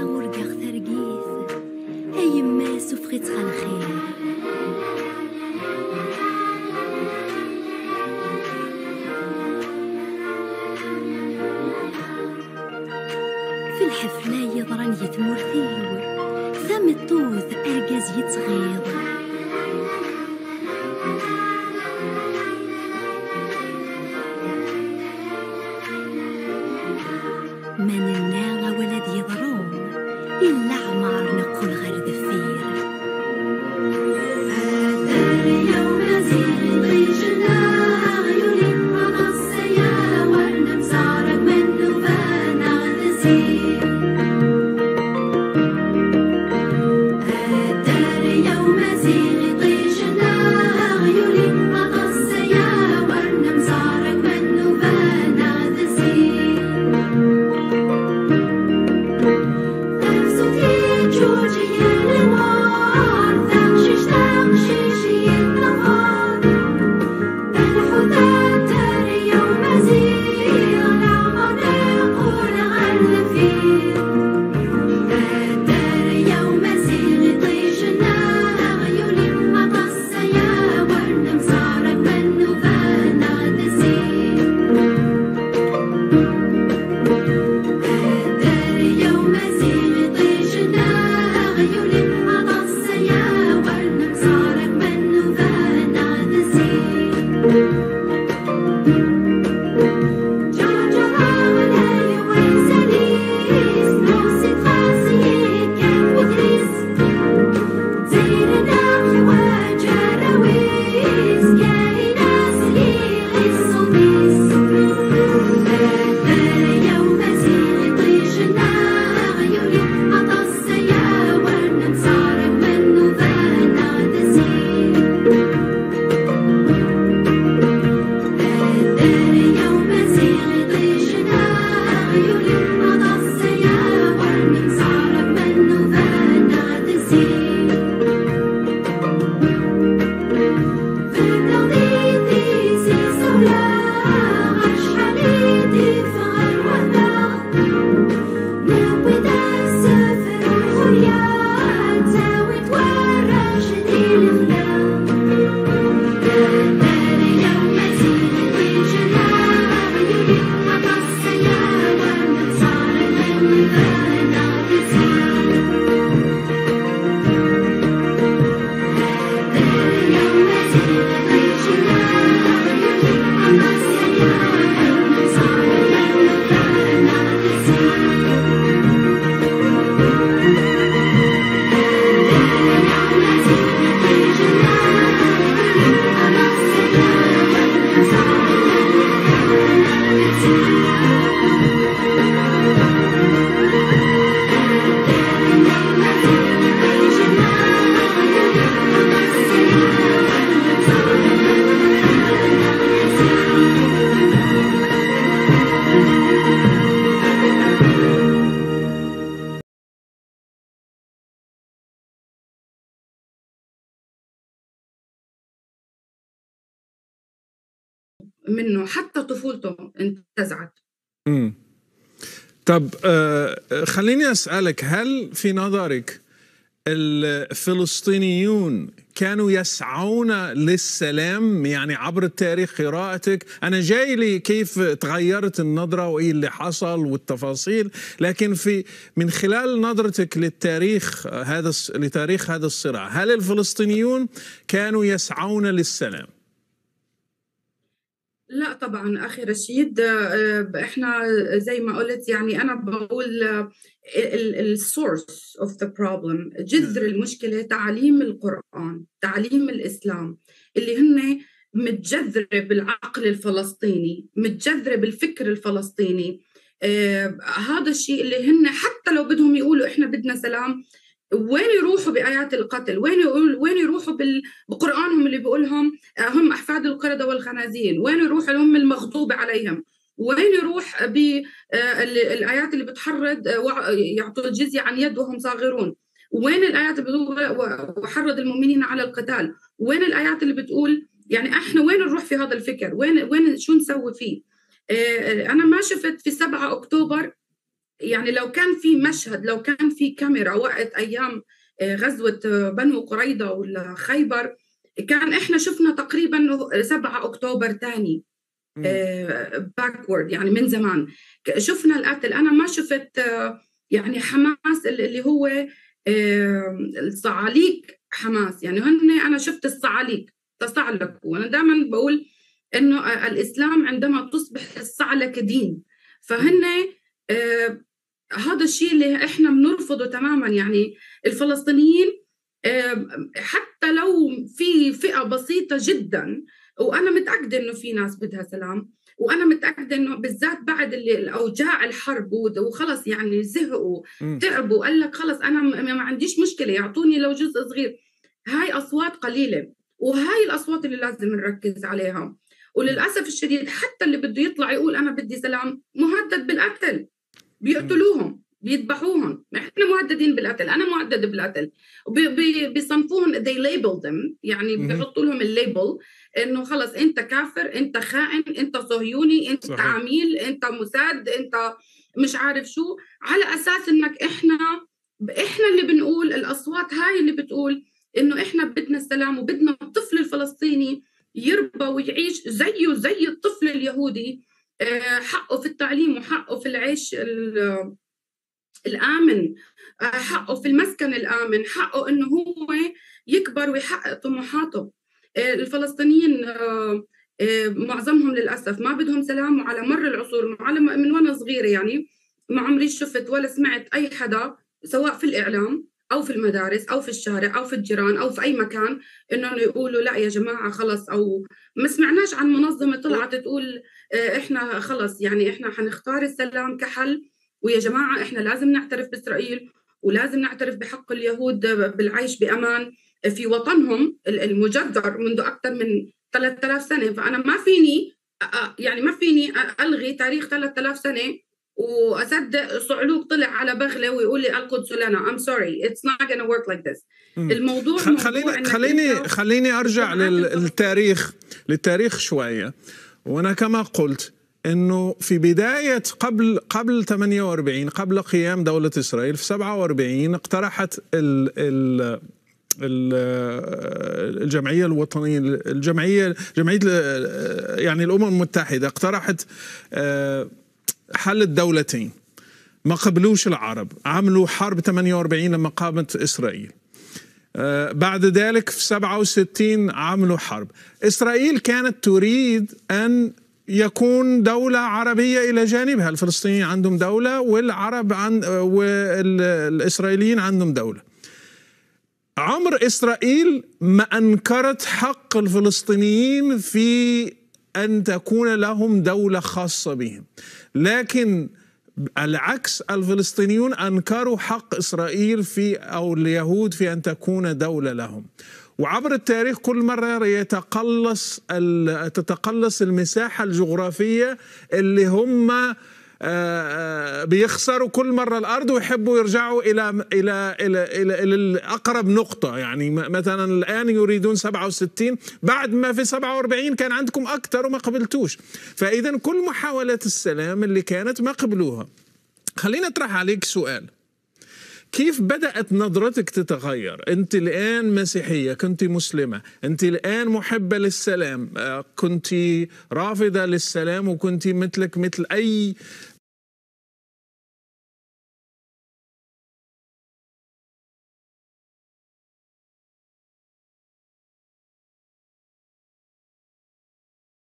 ورقاغ ثرقيث أيما سفغت خالخير. في الحفلة يضرن يتمرثيو ثم الطوث أرقز يتغيظ. ما نلنا ولد يضروم إلا عمار نقول غير ذفير. منه حتى طفولته انتزعت. طب خليني أسألك، هل في نظرك الفلسطينيون كانوا يسعون للسلام؟ يعني عبر التاريخ قراءتك، أنا جاي لي كيف تغيرت النظرة وإيه اللي حصل والتفاصيل، لكن في من خلال نظرتك للتاريخ هذا، لتاريخ هذا الصراع، هل الفلسطينيون كانوا يسعون للسلام؟ لا طبعا أخي رشيد، احنا زي ما قلت، يعني أنا بقول ال source of the problem، جذر المشكلة تعليم القرآن، تعليم الإسلام اللي هن متجذرة بالعقل الفلسطيني، متجذرة بالفكر الفلسطيني. هذا الشيء اللي هن حتى لو بدهم يقولوا احنا بدنا سلام، وين يروحوا بآيات القتل؟ وين يروحوا بقرآنهم اللي بيقولهم هم أحفاد القردة والخنازير؟ وين يروحوا هم المغضوب عليهم؟ وين يروح بالآيات اللي بتحرض يعطوا الجزية عن يد وهم صاغرون؟ وين الآيات اللي بتقول وحرض المؤمنين على القتال؟ وين الآيات اللي بتقول يعني احنا وين نروح في هذا الفكر؟ وين شو نسوي فيه؟ أنا ما شفت في 7 أكتوبر يعني لو كان في مشهد، لو كان في كاميرا وقت ايام غزوة بنو قريظة ولا خيبر، كان احنا شفنا تقريبا 7 اكتوبر ثاني backward، يعني من زمان شفنا القتل. انا ما شفت يعني حماس اللي هو الصعاليك حماس، يعني هن انا شفت الصعاليك تصعلكوا. وانا دائما بقول انه الاسلام عندما تصبح الصعلكه دين، فهن هذا الشيء اللي احنا بنرفضه تماما. يعني الفلسطينيين حتى لو في فئة بسيطة جدا، وانا متاكدة انه في ناس بدها سلام، وانا متاكدة انه بالذات بعد اللي الاوجاع الحرب وخلص، يعني زهقوا، تعبوا، قال لك خلص انا ما عنديش مشكله، يعطوني لو جزء صغير. هاي اصوات قليله، وهاي الاصوات اللي لازم نركز عليها. وللاسف الشديد حتى اللي بده يطلع يقول انا بدي سلام مهدد بالقتل، بيقتلوهم، بيذبحوهم. احنا مهددين بالقتل، انا مهدد بالقتل. بيصنفوهم، they label them، يعني بيحطوا لهم ال label انه خلص انت كافر، انت خائن، انت صهيوني، انت عميل، انت موساد، انت مش عارف شو، على اساس انك احنا اللي بنقول الاصوات هاي اللي بتقول انه احنا بدنا السلام وبدنا الطفل الفلسطيني يربى ويعيش زيه زي الطفل اليهودي، حقه في التعليم وحقه في العيش الآمن، حقه في المسكن الآمن، حقه إنه هو يكبر ويحقق طموحاته. الفلسطينيين معظمهم للأسف ما بدهم سلام، وعلى مر العصور، على من وأنا صغيرة، يعني ما عمري شفت ولا سمعت أي حدا سواء في الإعلام أو في المدارس أو في الشارع أو في الجيران أو في أي مكان إنهم يقولوا لا يا جماعة خلص، أو ما سمعناش عن منظمة طلعت تقول إحنا خلص، يعني إحنا حنختار السلام كحل، ويا جماعة إحنا لازم نعترف بإسرائيل ولازم نعترف بحق اليهود بالعيش بأمان في وطنهم المجذر منذ أكثر من 3000 سنة. فأنا ما فيني، يعني ما فيني ألغي تاريخ 3000 سنة واصدق صعلوك طلع على بغلة ويقول لي القدس لنا. I'm sorry، it's not gonna work like this. الموضوع خليني ارجع للتاريخ شويه. وانا كما قلت انه في بداية قبل 48، قبل قيام دولة اسرائيل في 47، اقترحت ال ال الجمعية الوطنيه، الجمعية جمعية يعني الامم المتحده، اقترحت حل الدولتين. ما قبلوش العرب، عملوا حرب 48 لما قامت اسرائيل. بعد ذلك في 67 عملوا حرب. إسرائيل كانت تريد أن يكون دولة عربية إلى جانبها، الفلسطينيين عندهم دولة والعرب عن والإسرائيليين عندهم دولة. عمر إسرائيل ما أنكرت حق الفلسطينيين في أن تكون لهم دولة خاصة بهم، لكن العكس، الفلسطينيون أنكروا حق إسرائيل في أو اليهود في أن تكون دولة لهم. وعبر التاريخ كل مرة تتقلص المساحة الجغرافية اللي هم بيخسروا كل مرة الأرض ويحبوا يرجعوا إلى الأقرب نقطة. يعني مثلا الآن يريدون 67 بعد ما في 47 كان عندكم أكثر وما قبلتوش. فإذا كل محاولات السلام اللي كانت ما قبلوها. خلينا أطرح عليك سؤال: كيف بدأت نظرتك تتغير؟ أنت الآن مسيحية، كنت مسلمة، أنت الآن محبة للسلام، كنت رافضة للسلام وكنت مثلك مثل أي